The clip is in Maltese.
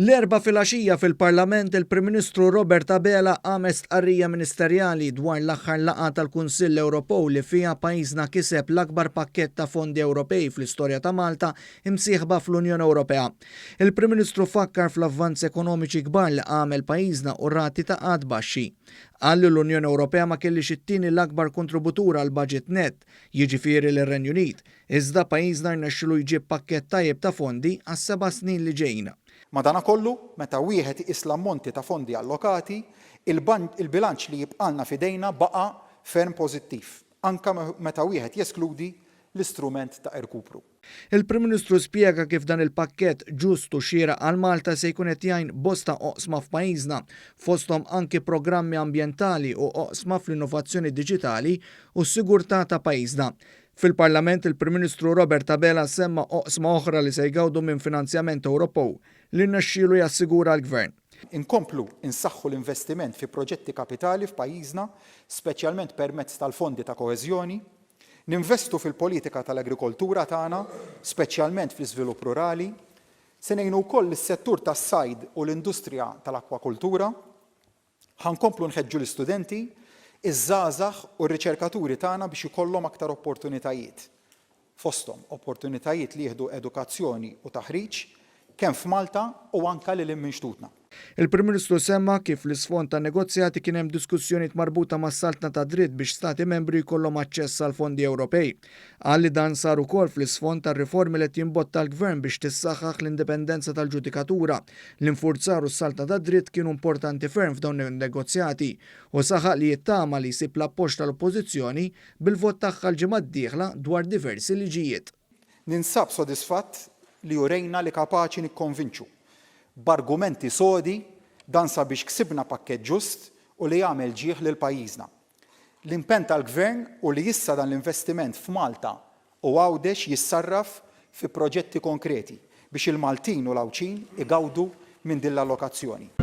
L-Erbgħa filgħaxija fil-Parlament il-Prim Ministru Robert Abela għamel stqarrija ministerjali dwar l-aħħar laqgħa tal-Kunsill Ewropew li fiha pajjiżna kiseb l-akbar pakkett ta' fondi Ewropej fl-istorja ta' Malta imsieħba fl-Unjoni Ewropea. Il-Prim Ministru fakkar fl-avvanzi ekonomiċi kbar li għamel pajjiżna u rati ta' qgħad baxxi. Qal li l-Unjoni Ewropea ma kellhiex it-tieni l-akbar kontributur għall-baġit nett, jiġifieri lir-Renju Unit, Iżda pajjiżna rnexxilu jġib pakkett tajjeb ta' fondi għas-seba' snin li ġejjin. Madanakollu, meta wieħed iqis l-ammonti ta' fondi allokati, il-bilanċ li jibqgħalna f'idejna baqa' ferm pożittiv, anke meta wieħed jeskludi l-istrument ta' irkupru. Il-Prim Ministru spjega kif dan il-pakkett ġust u xieraq għal Malta se jkun qed jgħin bosta oqsma f'pajjiżna, fosthom anki programmi ambjentali u oqsma fl-innovazzjoni diġitali u s-sigurtà ta' pajjiżna. Fil-Parlament, il-Prim Ministru Robert Abela semma oqsma oħra li se jgawdu minn finanzjament Ewropew li rnexxielu jassigura l-Gvern. Inkomplu nsaħħu l-investiment fi proġetti kapitali f'pajjiżna, speċjalment permezz tal-fondi ta' koeżjoni. Ninvestu fil-politika tal-agrikoltura tagħna, speċjalment fl-iżvilupp rurali. Se ngħinu wkoll lis-settur tas-sajd u l-industrija tal-akkwakultura. Ħa nkomplu nħeġġu l-istudenti, iż-żgħażagħ u r-riċerkaturi tagħna biex ikollhom aktar opportunitajiet. Fosthom, opportunitajiet li jieħdu edukazzjoni u taħriġ, kemm f'Malta u anke lil hinn minn xtutna. Il-Prim Ministru semma kif fl-isfond tan-negozjati kien hemm diskussjonijiet marbuta mas-saltna tad-dritt biex Stati Membri jkollhom aċċess għall-fondi Ewropej. Qal li dan sar ukoll fl-isfond tar-riformi li qed jimbotta l-Gvern biex tissaħħaħ l-indipendenza tal-ġudikatura. L-infurzar u s-saltna tad-dritt kienu importanti ferm f'dawn in-negozjati u saħaq li jittama li jsib l-appoġġ tal-Oppożizzjoni bil-vot tagħha l-ġimgħa d-dieħla dwar diversi liġijiet. Ninsab sodisfatt li urejna li kapaċi nikkonvinċu, b'argumenti sodi, dan sabiex ksibna pakkett ġust u li jagħmel ġieħ lil pajjiżna. L-impenn tal-Gvern hu li issa dan l-investiment f'Malta u Għawdex jissarraf fi proġetti konkreti biex il-Maltin u l-Għawdxin igawdu minn din l-allokazzjoni.